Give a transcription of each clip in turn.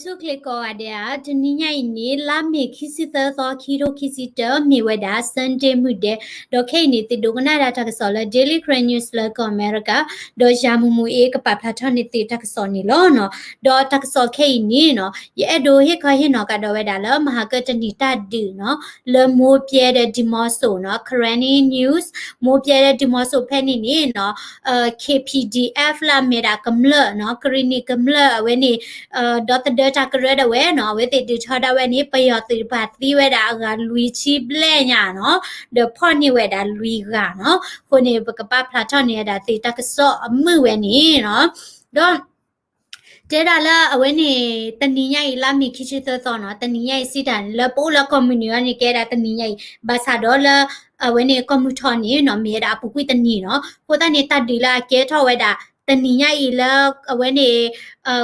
ဆူၣ်ချ့ကိးဂၤဒဲးဧါ, တနံၤညါအံၤန့ၣ် လါမ့ၤခံဆံသၢသီ ခံထိခံဆံတၢ မ့ၢ်ဝဲဒၣ် Sunday မုၢ်ဒဲး, ဒီးခဲအံၤန့ၣ် သုဒိကနၣ်ဒၣ်တၢ်ကစီၣ်လၢ Daily Karen News လၢကီၢ်အမဲရကၤ, ဒီးယၤမူးမူးအ့ ကပာ်ဖျါထီၣ်န့ၢ်သုတၢ်ကစီၣ်န့ၣ်လီၤနီၤ. ဒီးတၢ်ကစီၣ်ခဲအံၤန့ၣ်နီၤ ယအဲၣ်ဒိးဟ့ၣ်ခီဟ့ၣ်နီၤကဒီးဝဲဒၣ်လၢ မဟါကတနံၤတၢ်ဒုးနီၤ လၢမိၢ်ပျဲဒီးဒံၤမီစိၤနီၤ Karenni News မိၢ်ပျဲဒီးဒံၤမီစိၤဖဲန့ၣ်န့ၣ်နီၤ KPDF လၢအမ့ၢ်ဒၣ်ကမျၢၢ်နီၤ ကရံၣ်နံၣ်ကမျၢၢ်အဝဲန့ၣ် ဒီသဒၢတၢ်ကရၢဒၣ်ဝဲနီၤ အဝဲသ့ၣ်ဒုးထီဒါဝဲန့ၣ် ပယီၤသုးတဖၣ်သံဝဲဒၣ်အဂၤလွံၢ်ဆံဘျဲၣ်ညါနီၤ ဒီးဖီၣ်န့ၢ်ဝဲဒၣ်လွံၢ်ဂၤနီၤ. အဃိန့ၣ် ပကပာ်ဖျါထီၣ်န့ၢ်ဝဲဒၣ်သုတၢ်ကစီၣ်အမုာ်ဝဲန့ၣ်နီၤ. ဒီး တဲဒၣ်လၢအဝဲန့ၣ် တနံၤညါအံၤ လါမ့ၤခံဆံသၢသီနီၤ တနံၤညါအံၤစံးတၢ်န့ၣ် လၢပအိၣ်လၢကီၢ်မုၢ်နုာ်အံၤန့ၣ် ကဲဒၣ်တနံၤညါအံၤ ဘၣ်ဆၣ်ဒီးလၢ အဝဲန့ၣ်ကီၢ်မုၢ်ထီၣ်န့ၣ်နီၤ မ့ၢ်ဝဲဒၣ်အပူၤကွံာ်တနံၤနီၤ. အဃိသတးန့ၣ် တၢ်ဒုးလၢအကဲထီၣ်ဝဲဒၣ် တနံၤညါအံၤလၢ အဝဲန့ၣ်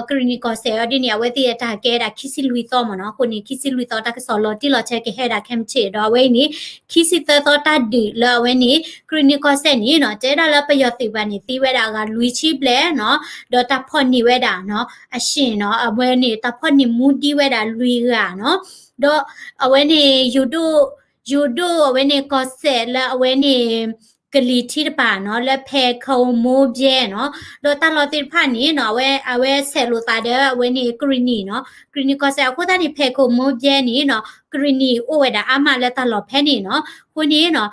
ကရံၣ်နံၣ်ကီၢ်စဲၣ်အီၤဒ်န့ၣ် အဝဲသ့ၣ်အတၢ်ကဲဒၣ်ခံဆံလွံၢ်သီမ့ၢ်နီၤ. အဃိန့ၣ် ခံဆံလွံၢ်သီတၢ်ကစီၣ်လီၤတံၢ်လီၤဆဲးကဟဲဒၣ်ခဲမုၢ်ဆ့ၣ်ဒီး အဝဲအံၤန့ၣ် ခံဆံသၢသီတၢ်ဒုးလၢအဝဲန့ၣ် ကရံၣ်နံၣ်ကီၢ်စဲၣ်န့ၣ်နီၤ တဲဒၣ်လၢပယီၤသုးတဖၣ်န့ၣ် သံဝဲဒၣ်အဂၤလွံၢ်ဆံဘျဲၣ်နီၤ ဒီးတၢ်ဖီၣ်န့ၢ်ဝဲဒၣ်နီၤ အရှင်နီၤ အဝဲန့ၣ် တၢ်ဖီၣ်န့ၢ်မူဒံးဝဲဒၣ်လွံၢ်ဂၤနီၤ. ဒီးအဝဲန့ၣ် ယိၤဒိၣ် ယိၤဒိၣ်အဝဲန့ၣ် ကီၢ်စဲၣ်လၢအဝဲန့ၣ် ကလံၤထံတဖၣ်နီၤ လၢဖဲခိမိၢ်ပျဲနီၤ ဒီးတၢ်လီၢ်သ့ၣ်တဖၣ်န့ၣ်နီၤ အဝဲ အဝဲဆဲးလိာ်သးဒီး အဝဲန့ၣ်ကရံၣ်နံၣ်နီၤ ကရံၣ်နံၣ်ကီၢ်စဲၣ် အဃိသတးန့ၣ် ဖဲခိမိၢ်ပျဲန့ၣ်နီၤ ကရံၣ်နံၣ်အိၣ်ဝဲဒၣ်အါမးလၢတၢ်လီၢ်ဖဲန့ၣ်နီၤ. အဃိန့ၣ်နီၤ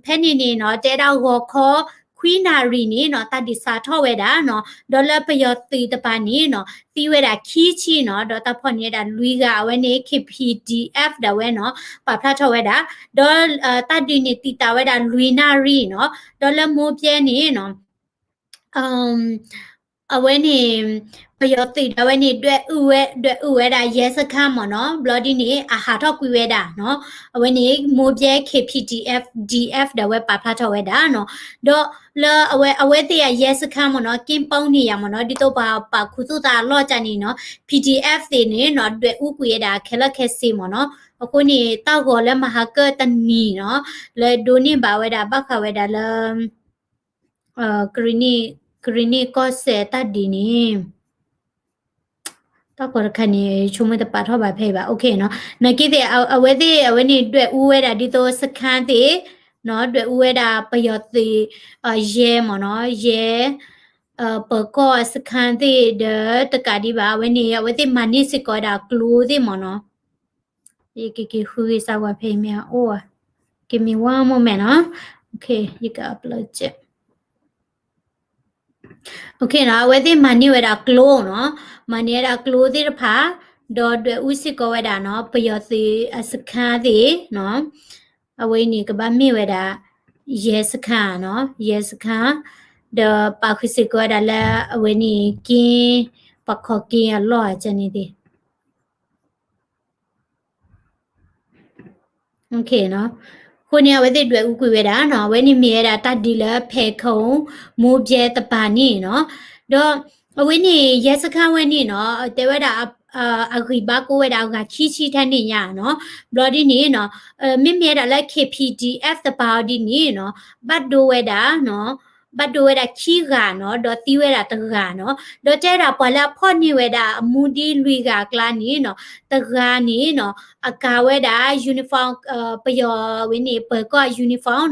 ဖဲန့ၣ်န့ၣ်နီၤ တဲဒၣ်ဂီၤခီ ခွံနၣ်ရံၣ်န့ၣ်နီၤ တၢ်ဒုးစးထီၣ်ဝဲဒၣ်နီၤ ဒီးလၢပယီၤသုးတဖၣ်န့ၣ်နီၤ သံဝဲဒၣ်ခံဆံနီၤ ဒီးတၢ်ဖီၣ်န့ၢ်ဝဲဒၣ်လွံၢ်ဂၤ အဝဲန့ၣ် KPDF ဒၣ်ဝဲနီၤ ပာ်ဖျါထီၣ်ဝဲဒၣ် ဒီး တၢ်ဒုးန့ၣ်တံာ်တာ်ဝဲဒၣ်လွံၢ်နၣ်ရံၣ်နီၤ ဒီးလၢမိၢ်ပျဲန့ၣ်နီၤ အဝဲန့ၣ် ပယီၤသုးဒၣ်ဝဲန့ၣ် ဒွဲၣ်အုၣ်ဝဲ ဒွဲၣ်အုၣ်ဝဲဒၣ်ယဲစခါမ့ၢ်နီၤ ဘျီဒ်န့ၣ် အဟးထီၣ်ကွံာ်ဝဲဒၣ်နီၤ အဝဲန့ၣ် မိၢ်ပျဲ KPDF DF ဒၣ်ဝဲပာ်ဖျါထီၣ်ဝဲဒၣ်နီၤ ဒီးလၢအဝဲ အဝဲသ့ၣ်အယဲစခါမ့ၢ်နီၤ က့ပီန့ၣ်ယါမ့ၢ်နီၤ ဒ်သိးပှၤပာ်ခူသူၣ်သးအလီၢ်ကၢ်န့ၣ်နီၤ PDF သ့ၣ်န့ၣ်နီၤ ဒွဲၣ်အူကွံာ်ဝဲဒၣ်ခဲလၢာ်ခဲဆ့မ့ၢ်နီၤ အဃိန့ၣ် တၢ်ဂီၤလၢမဟါကၢၣ်တနံၤနီၤ လၢဒိးန့ၢ်ဘၣ်ဝဲဒၣ်ဘၣ်ဃးဝဲဒၣ်လၢ ကရံၣ်နံၣ် ကရံၣ်နံၣ်ကီၢ်စဲၣ်တၢ်ဒုးန့ၣ် တၢ်ကီတခါန့ၣ် ဆိကမိၣ်တပာ်ထီၣ်ဘၣ်ဖဲအံၤဘၣ် OK နီၤ နာ်က့သ့ၣ် အဝဲသ့ၣ် အဝဲန့ၣ် ဒွဲၣ်အူဝဲဒၣ်ဒ်သိးစခန်းသ့ၣ်နီၤ ဒွဲၣ်အူဝဲဒၣ်ပယီၤသုး ယဲမ့ၢ်နီၤ ယဲ ပၢၤကီၢ်အစခန်းသ့ၣ်ဒီးတကးဒံးဘၣ် အဝဲန့ၣ် အဝဲသ့ၣ်မၤန့ၢ်စ့ၢ်ကီးဝဲဒၣ်ကျိသ့ၣ်မ့ၢ်နီၤ ယကက့ၤဃုက့ၤစးကွၢ်ဖဲအံၤမ့ၢ်အအိၣ်ဧါ Give me one moment နီၤ ယက upload ကဲ OK နီၤ အဝဲသ့ၣ်မၤန့ၢ်ဝဲဒၣ်ကျိနီၤ မၤန့ၢ်ဝဲဒၣ်ကျိသ့ၣ်တဖၣ် ဒီးဒွဲၣ်အူစ့ၢ်ကီးဝဲဒၣ်နီၤ ပယီၤသုးအစခန်းသ့ၣ်နီၤ အဝဲအံၤန့ၣ် ကဘၣ်မ့ၢ်ဝဲဒၣ် ယဲစခန်းနီၤ ယဲစခန်း ဒီးပာ်ဃုာ်စ့ၢ်ကီးဝဲဒၣ်လၢအဝဲန့ၣ်က့ ပှၤခီၣ်က့အလီၢ်အကန့ၣ်သ့ၣ် အဃိန့ၣ် အဝဲသ့ၣ်ဒွဲၣ်အူကွံာ်ဝဲဒၣ်နီၤ အဝဲန့ၣ်မ့ၢ်ဝဲဒၣ်တၢ်ဒုးလၢဖဲခိမိၢ်ပျဲတပၤန့ၣ်နီၤ ဒီးအဝဲန့ၣ် ယဲစခန်းဝဲန့ၣ်နီၤ တဲဝဲဒၣ် အဂံၢ်ဘါကိးဝဲဒၣ်အဂၤခံဆံထဲန့ၣ်ညါနီၤ ဘျီဒ်န့ၣ်နီၤ မ့မ့ၢ်ဝဲဒၣ်လၢ KPDF တပၤအီၤဒ်န့ၣ်နီၤ ဘၣ်ဒိဝဲဒၣ်နီၤ ဘၣ်ဒိဝဲဒၣ်ခံဂၤနီၤ ဒီးသံဝဲဒၣ်တဂၤနီၤ ဒီးတဲဒၣ်ပှၤလၢအဖီၣ်န့ၢ်ဝဲဒၣ်အမူဒံးလွံၢ်ဂၤအကျါန့ၣ်နီၤ တဂၤန့ၣ်နီၤ အကၤဝဲဒၣ် uniform ပယီၤဝဲန့ၣ် ပၢၤကီၢ် uniform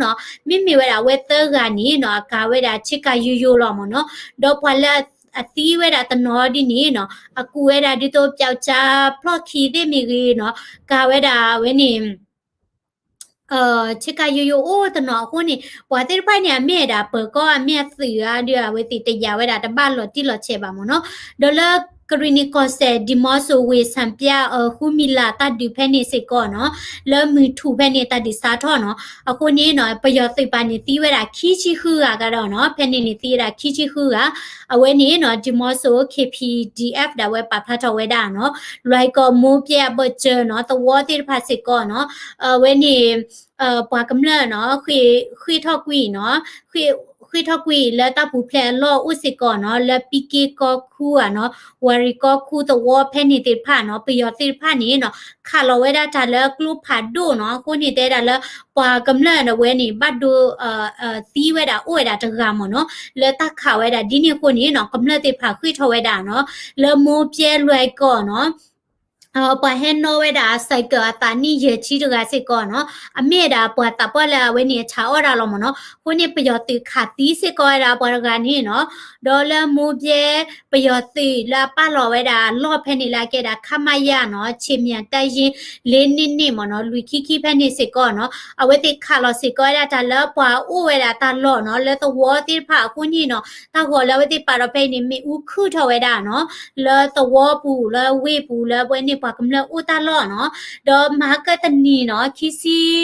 နီၤ မ့မ့ၢ်ဝဲဒၣ်အဝဲသၢဂၤန့ၣ်နီၤ အကၤဝဲဒၣ်ဆ့ကၤယိယိလီၤမ့ၢ်နီၤ ဒီးပှၤလၢအသံဝဲဒၣ်တနီၤဒ်န့ၣ်နီၤ အကူးဝဲဒၣ်ဒ်သိး ပြောက်ကျား ဖျီၣ်ခံသ့ၣ်မ့ၢ်ဂ့ၤနီၤ ကၤဝဲဒၣ်ဝဲန့ၣ် ဆ့ကၤယိယိအိၣ်တနီၤအဃိန့ၣ် ပှၤသ့ၣ်တဖၣ်န့ၣ် အမ့ၢ်ဝဲဒၣ်ပၢၤကီၢ် အမ့ၢ်အသုးဧါဒီး အဝဲသ့ၣ်တယာ်ဝဲဒၣ်တဘၣ်လီၤတံၢ်လီၤဆဲးဘၣ်မ့ၢ်နီၤ. ဒီးလၢကရံၣ်နံၣ်ကီၢ်စဲၣ် ဒံၣ်မီစိၤဝ့ၢ်စၣ်ပျၢ် ဃုမံၤလးတၢ်ဒုးဖဲန့ၣ်စ့ၢ်ကီးနီၤ လၢမုၢ်ထူၣ်ဖဲန့ၣ်တၢ်ဒုးစးထီၣ်နီၤ အဃိန့ၣ်နီၤ ပယီၤသုးတပၤန့ၣ်သံဝဲဒၣ်ခံဆံဃုဂၤကဒီးနီၤ ဖဲန့ၣ်န့ၣ်သံဝဲဒၣ်ခံဆံဃုဂၤ အဝဲန့ၣ်နီၤ ဒံၣ်မီစိၤ KPDF ဒၣ်ဝဲပာ်ဖျါထီၣ်ဝဲဒၣ်နီၤ လွဲၢ်ကီၢ်မိၢ်ပျဲၢ်အဘၢၣ်စၢၤနီၤ သဝီသ့ၣ်တဖၣ်စ့ၢ်ကီးနီၤ အဝဲန့ၣ် ပှၤကမျၢၢ်နီၤ ဃ့ၢ်ထီၣ်ကွံာ်နီၤ ဃ့ၢ် ဃ့ၢ်ထီၣ်ကွံာ်လၢတၢ်ပူၤဖျဲးအလီၢ်အိၣ်စ့ၢ်ကီးနီၤ, လၢပံက့ကီၢ်ခူၣ်ဧါနီၤ, ဝၤရံကီၢ်ခူၣ်သဝီဖဲန့ၣ်သ့ၣ်တဖၣ်နီၤ, ပယီၤသ့ၣ်တဖၣ်န့ၣ်နီၤ ခးလီၤဝဲဒၣ်တၢ်လၢကျိဖးဒိၣ်နီၤ, အဃိန့ၣ်တဲဒၣ်လၢ ပှၤကမျၢၢ်ဒီးဝဲန့ၣ် ဘၣ်ဒိ သံဝဲဒၣ်အိၣ်ဝဲဒၣ်တဂၤမ့ၢ်နီၤ, လၢတၢ်ခးဝဲဒၣ်ဒ်န့ၣ်အဃိန့ၣ်နီၤ, ကမျၢၢ်သ့ၣ်တဖၣ်ဃ့ၢ်ထီၣ်ဝဲဒၣ်နီၤ, လၢမိၢ်ပျဲလွဲၢ်ကီၢ်နီၤ ပှၤဟဲနီၣ်ဝဲဒၣ် cycle အသးနံၣ်ယဲၢ်ဆံတဂၤစ့ၢ်ကီးနီၤ, အမ့ၢ်ဝဲဒၣ်ပှၤသးပှၢ်လၢအဝဲန့ၣ်အဆးအီၣ်တၢ်လီၤမ့ၢ်နီၤ, အဃိန့ၣ်ပယီၤသုးခးသံစ့ၢ်ကီးဝဲဒၣ်ပှၤတဂၤန့ၣ်နီၤ, ဒီးလၢမိၢ်ပျဲပယီၤသုးလၢအပာ်လီၤဝဲဒၣ်အလီၢ်ဖဲန့ၣ်လၢအကဲဒၣ် ခမရ နီၤ, ခြေမြန်တပ်ရင်းလေးနှစ်နှစ် မ့ၢ်နီၤ, လွံၢ်ခံခံဖဲန့ၣ်စ့ၢ်ကီးနီၤ, အဝဲသ့ၣ်ခးလီၤစ့ၢ်ကီးဝဲဒၣ်တၢ်လၢပှၤအိၣ်ဝဲဒၣ်တၢ်လီၢ်နီၤ, လၢသဝီသ့ၣ်တဖၣ်အဃိန့ၣ်နီၤ, တၢ်ဂီၤလၢအဝဲသ့ၣ်ပာ်ဒီးဖဲအံၤန့ၣ် မ့ၣ်အူခုၣ်ထီၣ်ဝဲဒၣ်နီၤ, လၢသဝီပူၤ လၢဝ့ၢ်ပူၤ လၢအဝဲန့ၣ်ပှၤကမျၢၢ်အိၣ်တၢ်လီၢ်နီၤ, ဒီးမဟါကတနံၤနီၤ, ခံဆံ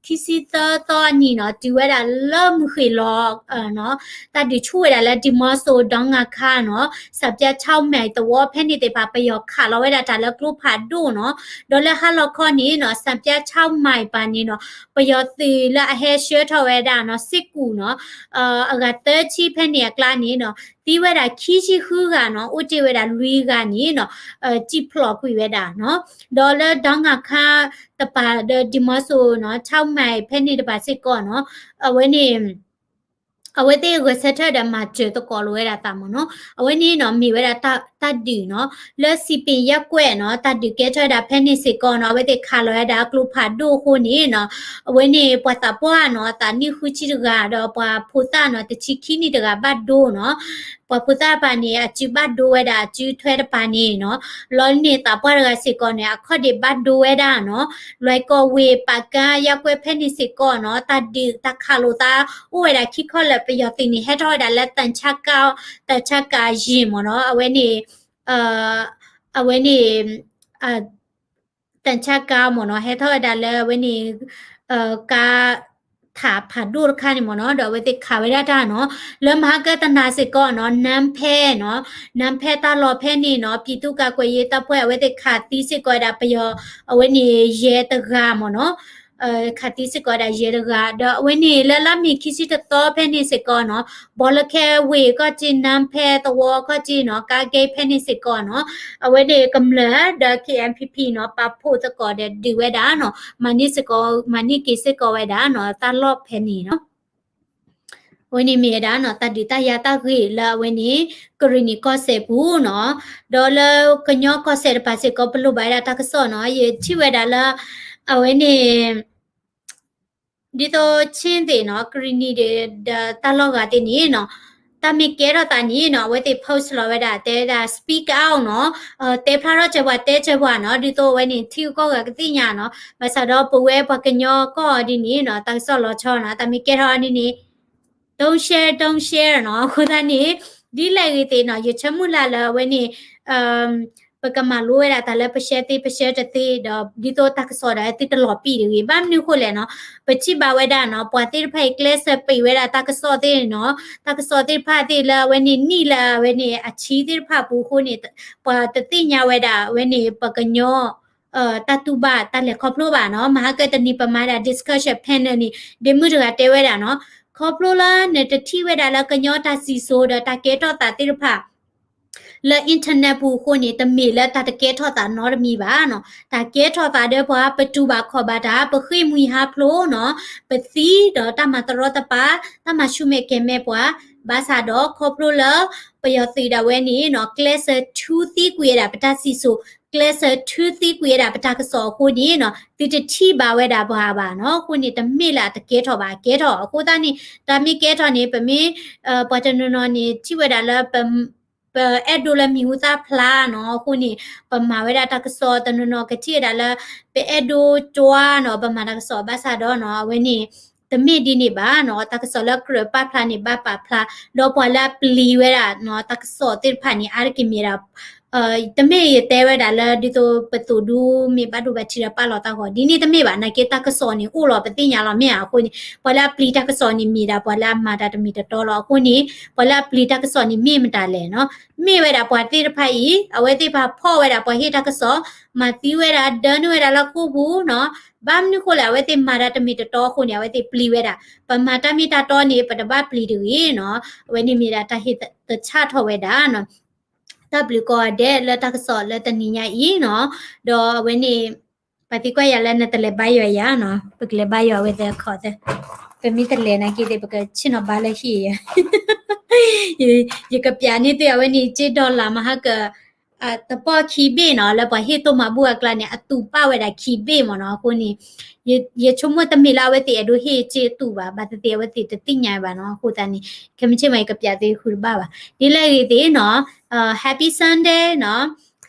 ခံဆံသၢသီအနံၤနီၤ, တုၤဝဲဒၣ်လၢမုၢ်ဃ့ၢ်လီၤ တၢ်ဒုးဆူၣ်ဝဲဒၣ်လၢ ဒီမီစိ ဒီငါခါနီၤ, စၣ်ပျၢ်ဆၣ်မဲၣ်သဝီဖဲန့ၣ်သ့ၣ်တဖၣ် ပယီၤခးလီၤဝဲဒၣ်တၢ်လၢကျိဖးဒိၣ်နီၤ, ဒီးလၢဟါလီၤခီန့ၣ်နီၤ, စၣ်ပျၢ်ဆၣ်မဲၣ်ပၤန့ၣ်နီၤ, ပယီၤသုးလၢအဟဲဆှၢထီၣ်ဝဲဒၣ်နီၤ, စ့ၢ်ကူၣ်နီၤ, အဂၤသၢဆံဖဲန့ၣ်အကျါန့ၣ်နီၤ, သံဝဲဒၣ်ခံဆံဃုဂၤနီၤ, အိၣ်တ့ၢ်ဝဲဒၣ်လွံၢ်ဂၤန့ၣ်နီၤ, စံၣ်ဖျိးကွံာ်ဝဲဒၣ်နီၤ, ဒီးလၢဒီငါခါတပၤဒီး ဒီမီစိနီၤ, ဆၣ်မဲၣ်ဖဲန့ၣ်တပၤစ့ၢ်ကီးနီၤ, အဝဲန့ၣ် အဝဲသ့ၣ်ဂဲၤဆၢထၢၣ်ဒီးမၤစၢၤသကိးလိာ်ဝဲဒၣ်သးမ့ၢ်နီၤ, အဝဲန့ၣ်နီၤ မ့ၢ်ဝဲဒၣ်တၢ်ဒုးနီၤ, လၢစံးပ့ၤရပ်ကွက်နီၤ, တၢ်ဒုးကဲထီၣ်ဝဲဒၣ်ဖဲန့ၣ်စ့ၢ်ကီးနီၤ, အဝဲသ့ၣ်ခးလီၤဝဲဒၣ်ကျိဖးဒိၣ်အဃိန့ၣ်နီၤ, အဝဲန့ၣ်ပှၤသးပှၢ်နီၤ, အသးနံၣ်ဃုဆံတဂၤ ဒီးပှၤဖိသၣ်နီၤ, တဆံခံနံၣ်တဂၤဘၣ်ဒိနီၤ, ပှၤဖိသၣ်တပၤန့ၣ် အစုဘၣ်ဒိဝဲဒၣ်အစုထွဲတပၤန့ၣ်နီၤ, လီၤန့ၣ်သးပှၢ်တဂၤစ့ၢ်ကီးန့ၣ် အခီၣ်ဒ့ၣ်ဘၣ်ဒိဝဲဒၣ်နီၤ, လွဲၢ်ကီၢ်ဝ့ၢ် ပာ်ကါရပ်ကွက်ဖဲန့ၣ်စ့ၢ်ကီးနီၤ, တၢ်ဒုးတၢ်ခးလိာ်သး အိၣ်ဝဲဒၣ်ခံခီလၢပယီၤသုးန့ၣ် ဟဲထီၣ်ဝဲဒၣ်လၢ သံချပ်ကား သံချပ်ကားယာဉ်မ့ၢ်နီၤ, အဝဲန့ၣ် အဝဲန့ၣ် သံချပ်ကားမ့ၢ်နီၤ, ဟဲထီၣ်ဝဲဒၣ်လၢအဝဲန့ၣ် ကါ ထးဖးဒိၣ်တခါန့ၣ်မ့ၢ်နီၤ, ဒီးအဝဲသ့ၣ်ခးဝဲဒၣ်တၢ်နီၤ, လၢမဟါကတနၤစ့ၢ်ကီးနီၤ, နန်းဖဲနီၤ, နန်းဖဲတၢ်လီၢ်ဖဲန့ၣ်နီၤ, ပြည်သူ့ကာကွယ်ရေးတပ်ဖွဲ့ အဝဲသ့ၣ်ခးသံစ့ၢ်ကီးဝဲဒၣ်ပယီၤ အဝဲန့ၣ်ယဲၢ်တဂၤမ့ၢ်နီၤ, ခးသံစ့ၢ်ကီးဝဲဒၣ်ယဲၢ်တဂၤ, ဒီးအဝဲန့ၣ်လၢလါမ့ၤခံဆံတသီဖဲန့ၣ်စ့ၢ်ကီးနီၤ, ဘီလၢခဲဝ့ၢ်ခီၣ်ထံး နန်းဖဲသဝီခီၣ်ထံးနီၤ, ကါဂိတ်ဖဲန့ၣ်စ့ၢ်ကီးနီၤ, အဝဲန့ၣ်ကမျၢၢ်ဒီး KNPP နီၤ, ပာ်ဖှိၣ်သကိးဒီးဒုးဝဲဒၣ်နီၤ, မၤန့ၢ်စ့ၢ်ကီး မၤန့ၢ်က့ၤစ့ၢ်ကီးဝဲဒၣ်နီၤ, တၢ်လီၢ်ဖဲန့ၣ်နီၤ. အဝဲန့ၣ်မ့ၢ်ဝဲဒၣ်နီၤ, တၢ်ဒုးတၢ်ယၤတၢ်ဂ့ၢ်လၢအဝဲန့ၣ် ကရံၣ်နံၣ်ကီၢ်စဲၣ်ပူၤနီၤ, ဒီးလၢကညီကီၢ်စဲၣ်တပၤစ့ၢ်ကီး ပလိၣ်ဘၣ်ဝဲဒၣ်တၢ်ကစီၣ်နီၤ, ယထံၣ်ဝဲဒၣ်လၢ အဝဲန့ၣ် ဒ်သိး ချင်းသ့ၣ်နီၤ, ကရံၣ်နံၣ်ဒီး ဒီးတၢ်လီၢ်ဂၤသ့ၣ်န့ၣ်နီၤ, တၢ်မ့ၢ်ကဲထီၣ်သးန့ၣ်နီၤ, အဝဲသ့ၣ် post လီၤဝဲဒၣ် တဲဝဲဒၣ် speak out နီၤ, တဲဖျါထီၣ်စၢၤပှၤ တဲစၢၤပှၤနီၤ, ဒ်သိးအဝဲန့ၣ် ထံဂုၤကီၢ်ဂၤကသ့ၣ်ညါနီၤ, ဘၣ်ဆၣ်ဒီးပဝဲပှၤကညီကီၢ်အီၤဒ်န့ၣ်နီၤ, တၢ်ကစီၣ်လီၤဆီနီၤ, တၢ်မ့ၢ်ကဲထီၣ်ဒ်န့ၣ် don't share, don't share နီၤ, အဃိသတးန့ၣ် ဒ်လဲၣ်ဂ့ၤသ့ၣ်နီၤ, ယဆၢမုၢ်လၢ်လၢအဝဲန့ၣ် ပကမၤလိဝဲဒၣ်တၢ်လၢပ share သ့ ပ share တသ့ဒီး ဒ်သိးတၢ်ကစီၣ်ဒီးသုတလီၤပံာ်တဂ့ၤ. ဘၣ်မနုၤအဃိလဲၣ်နီၤ, ပထံၣ်ဘၣ်ဝဲဒၣ်နီၤ, ပှၤသ့ၣ်တဖၣ်အံၤ ကျဲးစၢးပံာ်ဝဲဒၣ်တၢ်ကစီၣ်သ့ၣ်နီၤ, တၢ်ကစီၣ်သ့ၣ်တဖၣ်သ့ၣ်လၢအဝဲန့ၣ် နံၣ်လၢအဝဲန့ၣ် အဆံသ့ၣ်တဖၣ်အပူၤအဃိန့ၣ် ပှၤတသ့ၣ်ညါဝဲဒၣ်အဝဲန့ၣ် ပှၤကညီ တၢ်တူၢ်ဘၣ်တၢ်လဲၤခီဖျိဘၣ်နီၤ, မဟါကတနံၤပမၤဒၣ် discussion panel န့ၣ် ဒ့မုၣ်တဂၤတဲဝဲဒၣ်နီၤ, ခီဖျိလၢနတထံၣ်ဝဲဒၣ်လၢကညီတၢ်စံၣ်စိၤဒီးတၢ်ကဲထီၣ်သးသ့ၣ်တဖၣ် လၢ internet ပူၤအဃိန့ၣ် တမ့ၢ်လၢတၢ်တကဲထီၣ်သးနီတမံၤဘၣ်နီၤ, တၢ်ကဲထီၣ်သးဒီးပှၤ ပတူၢ်ဘၣ်ခီၣ်ဘၣ်တၢ်, ပဃ့ၢ်မှံဟးဖျိးနီၤ, ပသံဒီးတၢ်မၤတရီတပါ, တၢ်မၤဆူၣ်မဲာ်ကဲၤမဲာ်ပှၤ, ဘၣ်ဆၣ်ဒီးခီဖျိလၢ ပယီၤသုးဒၣ်ဝဲန့ၣ်နီၤ, ကျဲးစၢးထုသံကွံာ်ဝဲဒၣ်ပတၢ်စံၣ်စိၤ, ကျဲးစၢးထုသံကွံာ်ဝဲဒၣ်ပတၢ်ကစီၣ်အဃိန့ၣ်နီၤ, သုတထံၣ်ဘၣ်ဝဲဒၣ်ပှၤဘၣ်နီၤ, အဃိန့ၣ် တမ့ၢ်လၢအတကဲထီၣ်ဘၣ်, အကဲထီၣ်, အဃိသတးန့ၣ် တၢ်မ့ၢ်ကဲထီၣ်န့ၣ် ပမ့ၢ် ပှၤတနီၤနီၤန့ၣ် ထံၣ်ဝဲဒၣ်လၢ ပအဲၣ်ဒိးလၢမံၤဟူသၣ်ဖျါနီၤ, အဃိန့ၣ် ပမၤဝဲဒၣ်တၢ်ကစီၣ်, တနီၤနီၤကထံၣ်ဝဲဒၣ်လၢ ပအဲၣ်ဒိးတွါနီၤ, ပမၤတၢ်ကစီၣ်, ဘၣ်ဆၣ်ဒီးနီၤ, အဝဲန့ၣ် တမ့ၢ်ဒ်န့ၣ်ဘၣ်နီၤ, တၢ်ကစီၣ်လၢကြၢးပာ်ဖျါန့ၣ် ဘၣ်ပာ်ဖျါ, ဒီးပှၤလၢအပျံၤဝဲဒၣ်နီၤ, တၢ်ကစီၣ်သ့ၣ်တဖၣ်န့ၣ် အါတက့ၢ်မ့ၢ်ဒၣ် တမ့ၢ်ယတဲဝဲဒၣ်လၢဒ်သိးပသိၣ်ဒူမ့ၢ်ဘၣ်ဒိဘၣ်ထံးဒီးပာ်လီၤတၢ်ဂီၤ ဒ်န့ၣ်တမ့ၢ်ဘၣ် နာ်က့တၢ်ကစီၣ်န့ၣ်အိၣ်လီၤ ပသ့ၣ်ညါလီၤ မ့ၢ်ဧါ. အဃိန့ၣ် ပှၤလၢအပျံၤတၢ်ကစီၣ်န့ၣ် မ့ၢ်ဒၣ်ပှၤလၢအမၤတၢ်တမ့ၢ်တတီလီၤ. အဃိန့ၣ် ပှၤလၢအပျံၤတၢ်ကစီၣ်န့ၣ် မ့ၢ်မတၤလဲၣ်နီၤ. မ့ၢ်ဝဲဒၣ်ပှၤသ့ၣ်တဖၣ်အံၤ အဝဲသ့ၣ်တဖၣ်ဖီၣ်ဝဲဒၣ်ပှၤဟ့ၣ်တၢ်ကစီၣ်, မၤသံဝဲဒၣ် ဒၢနုာ်ဝဲဒၣ်လၢဃိာ်ပူၤနီၤ. ဘၣ်မနုၤဃိလဲၣ် အဝဲသ့ၣ်မၤတၢ်တမ့ၢ်တတီအဃိန့ၣ် အဝဲသ့ၣ်ပျံၤဝဲဒၣ်. ပမၤတၢ်မ့ၢ်တၢ်တီန့ၣ် ပတဘၣ်ပျံၤတဂ့ၤနီၤ. အဝဲန့ၣ်မ့ၢ်ဒၣ်တၢ်ဟ့ၣ်သဆၣ်ထီၣ်ဝဲဒၣ်နီၤ. တၢ်ဘျုးကိးဂၤဒဲးလၢတၢ်ကစီၣ်လၢတနံၤညါအံၤနီၤ. ဒီးအဝဲန့ၣ် ပှၤသံကွၢ်ယၤလၢနတလဲၤဘါယွၤယၤနီၤ, ပကလဲၤဘါယွၤအဝဲသ့ၣ်အခီၣ်သၢ, ပမ့ၢ်တလဲၤနာ်က့သ့ၣ် ပကဆ့ၣ်နီၤဘါလၢဟံၣ်ယၤ ယကပျးန့ၢ်သုအဝဲန့ၣ် က့ဒီလၣ်မဟါက တပီၢ်ခံဘ့ၣ်နီၤ, လၢပှၤဟ့ၣ်တိၢ်မၤဘူၣ်အကျါန့ၣ် အသူးပၢ်ဝဲဒၣ်ခံဘ့ၣ်မ့ၢ်နီၤ. အဃိန့ၣ် ယဆိကမိၣ်တမ့ၢ်လၢအဝဲသ့ၣ်အဲၣ်ဒိးဟ့ၣ်က့အသူးဘၣ်, ဘၣ်သ့ၣ်သ့ၣ်အဝဲသ့ၣ်တသ့ၣ်ညါဘၣ်နီၤ. အဃိသတးန့ၣ် ခဲမုၢ်ဆ့ၣ်မး ယကပျးသုဃုတဘၣ်ဘၣ်. ဒ်လဲၣ်ဂ့ၤသ့ၣ်နီၤ, Happy Sunday နီၤ,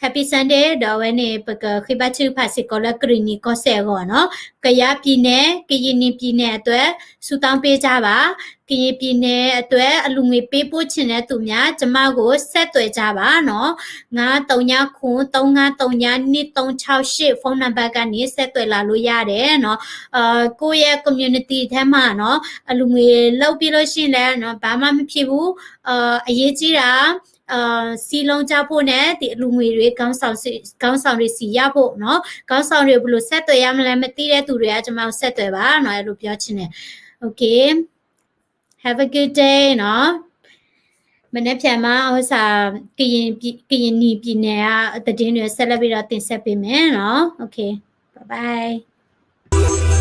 Happy Sunday ဒီးအဝဲန့ၣ် ပကဃ့ဘါထုကဖၣ်စ့ၢ်ကီးလၢကရ့ၣ်နံၣ်ကီၢ်စဲၣ်အဂီၢ်နီၤ. ကယားပြည်နယ်, ကရင်နီပြည်နယ်အတွက် ဆုတောင်းပေးကြပါ. ကရင်ပြည်နယ်အတွက် အလှူငွေပေးပို့ချင်တဲ့သူများ ကျွန်မကို ဆက်သွယ်ကြပါနော်. ငါးသုံးညခုနှစ်သုံးငါးသုံးညနှစ်သုံးခြောက်ရှစ် phone number ကနေ ဆက်သွယ်လာလို့ရတယ်နော်. ကိုယ့်ရဲ့ community ထဲမှာနော် အလှူငွေလုပ်ပြီးလို့ရှိရင်လည်းနော် ဘာမှမဖြစ်ဘူး. အရေးကြီးတာ စည်းလုံးကြဖို့နဲ့ ဒီအလှူငွေတွေ ခေါင်းဆောင်တွေဆီရဖို့နော်. ခေါင်းဆောင်တွေဘယ်လိုဆက်သွယ်ရမလဲမသိတဲ့သူတွေက ကျွန်မကိုဆက်သွယ်ပါနော်. အဲ့လိုပြောချင်တယ်. Okay. Have a good day နော်. မနက်ဖြန်မှာ ဥစ္စာ ကရင်ပြည် ကရင်နီပြည်နယ်က သတင်းတွေ ဆက်လက်ပြီးတော့ တင်ဆက်ပေးမယ်နော်. Okay. Bye bye.